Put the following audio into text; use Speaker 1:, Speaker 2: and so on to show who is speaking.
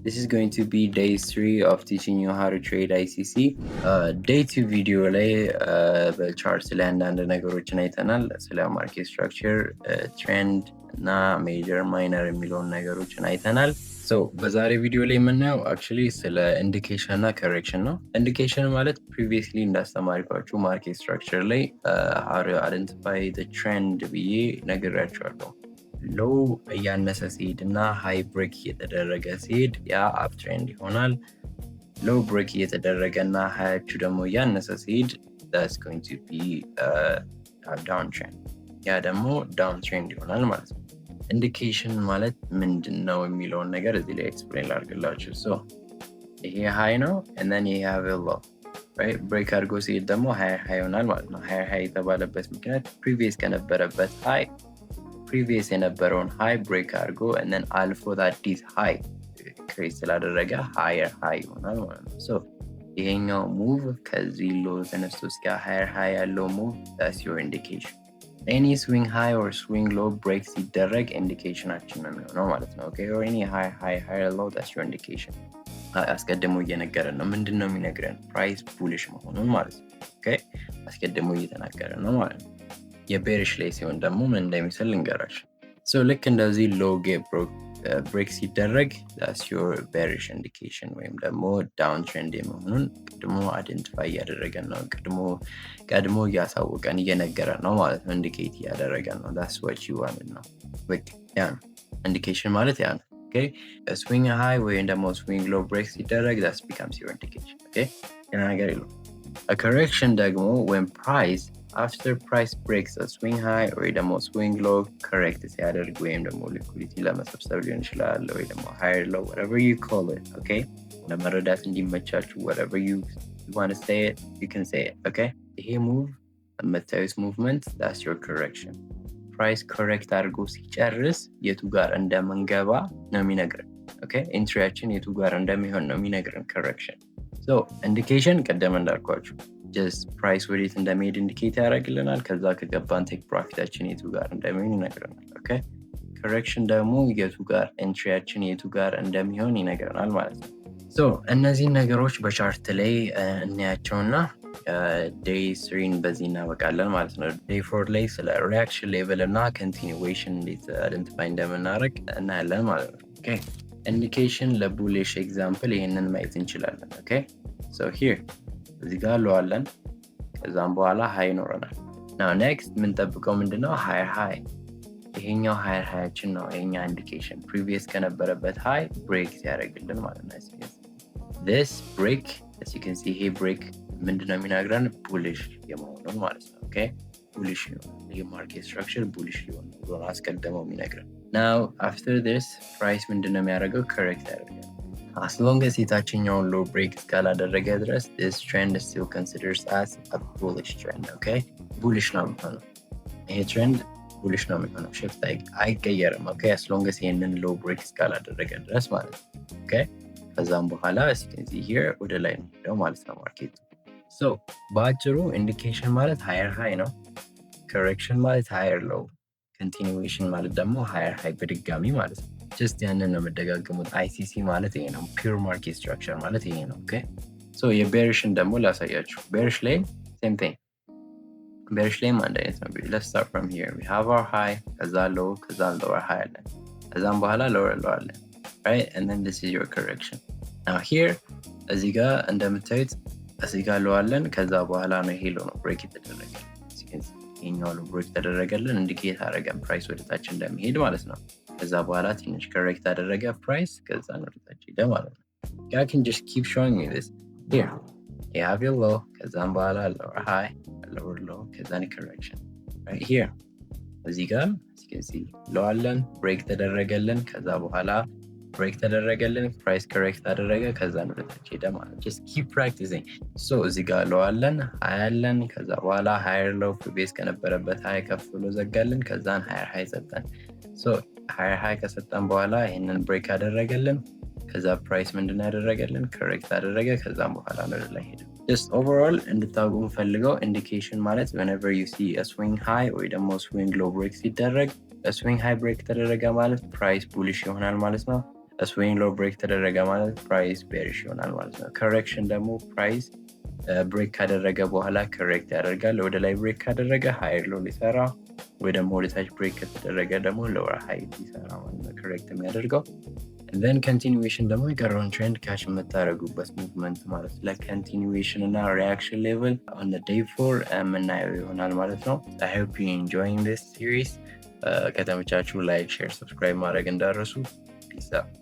Speaker 1: This is going to be day 3 of teaching you how to trade ICC. Day 2 ቪዲዮ ላይ በ chart ላይ አንዳንድ ነገሮችን አይተናል። ስለ market structure፣ trend እና major minor የሚለውን ነገሮችን አይተናል። So በዛሬ ቪዲዮ ላይ የምናየው actually ስለ indication እና correction ነው። Indication ማለት previously እንዳስተማርኳችሁ market structure ላይ how to identify trend ብዬ ነግሬያችኋለሁ። Low እያነሰ ሲሄድ እና high break እየተደረገ ሲሄድ ያ uptrend ይሆናል። Low break እየተደረገ እና high ኣችሁ ደግሞ እያነሰ ሲሄድ that's going to be downtrend፣ ያ ደግሞ downtrend ይሆናል ማለት ነው። Indication ማለት ምንድን ነው የሚለውን ነገር እዚህ ላይ explain ላድርግላችሁ። So ይሄ high ነው and then you have a low, right? Break አድርጎ ሲሄድ ደግሞ higher high ይሆናል ማለት ነው። Higher high የተባለበት ምክንያት previous ከነበረበት high፣ previous የነበረውን high break አድርጎ and then አልፎት አዲስ high create ስላደረገ higher high ይሆናል ማለት ነው። So ይሄኛው move ከዚህ low ተነስቶ እስከ higher high ያለው move, that's your indication. Any swing high or swing low break ሲደረግ indication ኣችን ነው የሚሆነው ማለት ነው። Okay, or any high high, higher low, that's your indication። አስቀድሞ እየነገረን ነው። ምንድን ነው የሚነግረን? Price bullish መሆኑን ማለት ነው። Okay, አስቀድሞ እየተናገረን ነው ማለት ነው። የ bearish ላይ ሲሆን ደግሞ ምን እንደሚመስል ልንገራችሁ። So ልክ እንደዚህ low get break ሲደረግ that's your bearish indication ወይም ደግሞ downtrend የመሆኑን ቀድሞ identify እያደረገን ነው። ቀድሞ ቀድሞ እያሳወቀን፣ እየነገረን ነው ማለት ነው። Indicate እያደረገን ነው። That's what you want ነው። በቃ ያ ነው indication ማለት፣ ያ ነው። Okay, swing high ወይም ደግሞ swing low break ሲደረግ that's becomes your indication። Okay, ሌላ ነገር የለውም። Correction ደግሞ when price after price breaks swing high ወይ ደግሞ swing low correct ሲያደርግ ወይም ደግሞ liquidity ለመሰብሰብ ሊሆን ይችላል ወይ ደግሞ higher low, whatever you call it, okay፣ ለመረዳት እንዲመቻችሁ whatever you want to say it, you can say it, okay? ይሄ move የምታዩት movement, that's your correction. Price correct አድርጎ ሲጨርስ የቱ ጋር እንደምንገባ ነው የሚነግረን። Okay, entry ያችን የቱ ጋር እንደሚሆን ነው የሚነግረን correction። So indication ቀደም እንዳልኳችሁ just price ወዴት እንደሚሄድ indicate ያደርግልናል። ከዛ ከገባን take profit ኣችን የቱ ጋር እንደሚሆን ይነግረናል። Okay, correction ደግሞ የቱ ጋር entry ያችን የቱ ጋር እንደሚሆን ይነግረናል ማለት ነው። So እነዚህን ነገሮች በ chart ላይ እናያቸውና day 3 ን በዚህ እናበቃለን ማለት ነው። Day 4 ላይ ስለ reaction level እና continuation እንዴት identify እንደምናደርግ እናያለን ማለት ነው። Okay, indication ለ bullish example ይህንን ማየት እንችላለን። Okay, so here እዚህ ጋር low አለን። ከዛም በኋላ high ይኖረናል። Now next የምንጠብቀው ምንድነው? Higher high። ይሄኛው higher high ኣችን ነው የኛ indication፣ previous ከነበረበት high break ሲያደርግልን ማለት ነው። This break, as you can see፣ ይሄ break ምንድነው የሚነግረን? Bullish የመሆኑን ማለት ነው። Okay, bullish ይሄ market structure bullish ሊሆን ነው ብሎ አስቀድመው የሚነግረን። Now after this price ምንድነው የሚያደርገው? Correct ያደርጋል። As long as የታችኛውን low break እስካላደረገ ድረስ this trend still considers as a bullish trend. Okay, bullish ነው የሚሆነው። ይሄ trend bullish ነው የሚሆነው፣ shift አይቀየርም። Okay, as long as ይሄንን low break እስካላደረገ ድረስ ማለት ነው። Okay, ከዛም በኋላ as you can see here ወደ ላይ ነው ሄደው ማለት ነው market ኡ። So በአጭሩ indication ማለት higher high ነው። Correction ማለት higher low፣ continuation ማለት ደግሞ higher high በድጋሚ ማለት ነው። Just ያንን ነው የምደጋግሙት። ICC ማለት ይሄ ነው። Pure market structure ማለት ይሄ ነው። Okay, so የ bearish ን ደግሞ ላሳያችሁ። Bearish ላይ same thing፣ bearish ላይም አንድ አይነት ነው። Let's start from here. We have our high፣ ከዛ low፣ ከዛ lower high አለን። ከዛም በኋላ lower low አለን, right? And then this is your correction. Now here እዚህ ጋር እንደምታዩት እዚህ ጋር low አለን። ከዛ በኋላ ነው ይሄ low ነው break የተደረገ። ይሄኛው low break ተደረገልን፣ indicate አደረገን price ወደታች እንደሚሄድ ማለት ነው። ከዛ በኋላ ትንሽ correct አደረገ price፣ ከዛ ወደታች ሄደ ማለት ነው። I can just keep showing you this. Here you have your low፣ ከዛም በኋላ lower high, lower low፣ ከዛን correction right here። እዚህ ጋር እዚህ low አለን፣ break ተደረገልን። ከዛ በኋላ break ተደረገልን፣ price correct አደረገ፣ ከዛ ወደታች ሄደ ማለት። Just keep practicing. So እዚህ ጋር low አለን፣ high አለን። ከዛ በኋላ higher low፣ previous ከነበረበት high ከፍ ብሎ ዘጋልን። ከዛን higher high ሰጠን። So higher high ከሰጠን በኋላ ይህንን break አደረገልን። ከዛ price ምንድን ያደረገልን? Correct አደረገ። ከዛም በኋላ ወደ ላይ ሄደ። Just overall እንድታውቁ የምፈልገው indication ማለት whenever you see a swing high ወይ ደግሞ swing low break ሲደረግ፣ swing high break ተደረገ ማለት price bullish ይሆናል ማለት ነው። Swing low break ተደረገ ማለት price bearish ይሆናል ማለት ነው። Correction ደግሞ price break ካደረገ በኋላ correct ያደርጋል። ወደ ላይ break ካደረገ higher low ሊሰራ ወይ ደግሞ ወደ ታች break ከተደረገ ደግሞ lower high ሊሰራ ማለት ነው correct የሚያደርገው። Then continuation ደግሞ የቀረውን trend catch የምታደርጉበት movement ማለት ለ continuation እና reaction level on day 4 የምናየው ይሆናል ማለት ነው። I hope you enjoying this series። ከተመቻችሁ like፣ share፣ subscribe ማድረግ እንዳትረሱ። Peace.